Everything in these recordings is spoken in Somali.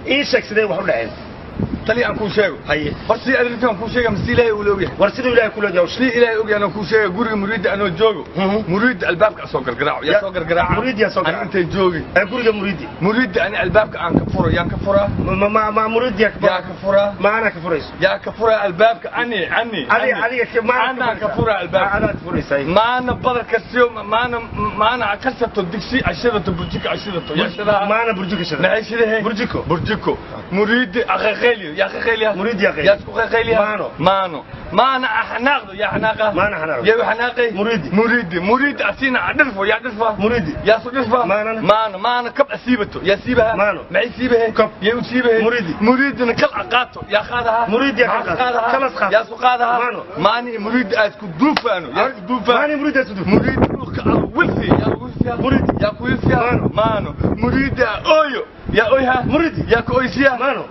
Ii sheeg sidee wax u dhaceen. Tali aan kuu sheego. Haye. Horta si arrintan kuu sheega mise Ilaahay uu ogyahay? War siduu Ilaahay kula jawshay. Si Ilaahay ogyahay aan kuu sheega, guriga muriidda anoo joogo, muriidda albaabka soo gargaraaco, yaa soo gargaraaca? Muriid yaa soo garaaca. Ani intay joogi. Ee guriga muriidi. Muriidda ani albaabka aan ka furo, yaan ka furaa? Ma muriidi yaa Yaa ka furaa? Ma ana ka furayso? Yaa ka furaa albaabka? Ani Adiga ma anaa ka furaa albaabka. Adaad furaysaa. Maana badarka siyo, maana karsato digsi ashidato, burjiko ashidato, yaa shidaha? Maana burjiko shada. Maxay shidahe? Burjiko. Burjiko muriidi aqaqayliyo, yaa qaqayliya? Muriidi yaa qayliya. Yaa isku qaqayliya? Maano. Maano axnaaqdo, yaa xanaaqa? Maana xanaaqdo. Yaa xanaaqay? Muriidi. Muriidi asina dhirfo, yaa dhirfa? Muriidi. Yaa su dhirfa? Maanana. Maano kab asiibato, yaa siibaha? Maano. Maxay siibahe? Kab. Yaa u siibahe? Muriidi. Muriidina kal aqaato, yaa qaadaha? Muriidi yaa kal Maxaa qaado? qaadaha? Kalas qaado. Yaa su qaadaha? Maano. Maani muriidi aa isku duufaano, yaa isku duufaan? Maani muriidi isku duuf. Muriidi dhulka al wilfi, yaa wilfiya? Muriidi. Yaa ku wilfiya? Maano. Maano muriidi aa ooyo, yaa oyha? Muriidi. Yaa ku oysiya? Maano.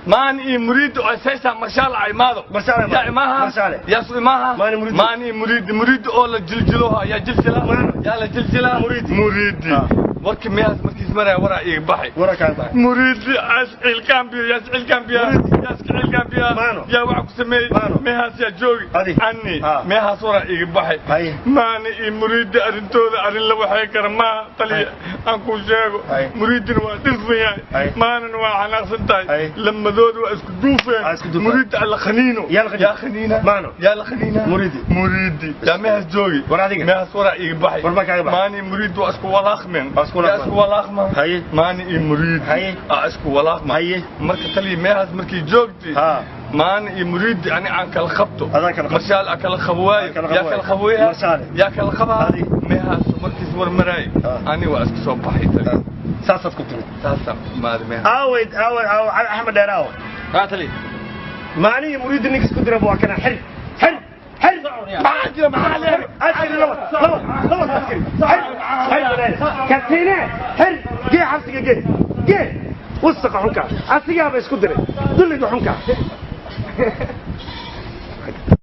Maani iyo muriidi oo saysa marshaal ay imaado. Marshaal ay imaado. Yaa imaaha? Marshaale. Yaa su imaaha? Maani muriidi. Maani muriidi oo la jiljiloha, yaa jiljila? Maano. Yaa la jiljila? Muriidi. Muriidi. Warkii miyaas markiis maraya waraa iiga baxay. Wara kaa baxay. Muriidi as cilkaambiyo, yaa cilkaambiya? Muriidi. Yaa iska cilkaambiya? Maano. Yaa waxa ku sameeyey? Maano. Meehaas yaa joogi? Adi. Ani. Meehaas waraa iiga baxay. Haye. Maani iyo muriidi arrintooda arrin la waxay kara maaha, taliya, aan kuu sheego. Haye. Muriidina waa dhirfan yahay. Haye. Maanana waa xanaaqsan tahay. Haye. Lamadooda waa isku duufeen. Waa isku duufeen. Muriidi alla khaniino. Yaa la khaniino. Yaa khaniina? Maano. Yaa la khaniina? Muriidi. Muriidi yaa meehaas joogi? War adiga. Meehaas waraa iiga baxay. War baa kaaga baxay. Maani muriidi waa isku walaaqmeen. Waa isku walaaqmeen. Yaa isku walaaqma? Haye. Maani iyo muriidi Haye. aa isku walaaqma. Haye. Marka taliya meehaas markii joogti, maani iyo muriidi ani aan kala qabto. Adaan kala qabto. Marshaal aan kala qabo waayo. Aan kala Yaa qabo kala waayo. qabo waayo? Marshaale. Yaa kala qabaa? Adi. Meehaas markiis war maraay, ani waa isku soo baxay, taliya. Saasaad ku timid. Saasaan ku imaaday meehaas. Aaway, aaway, aaway Axmed Dheer, aaway? Haa, tali. Maani iyo muriidi ninka isku dira waa kana. Xir, xir, xir. Maxaa jira? Maxaa leeyahay? Askari laba, laba, laba askari. Xir, xir, katiine xir, gee xabsiga, gee, gee wasaqa xunka. Asigaaba isku diray dulliga xunka.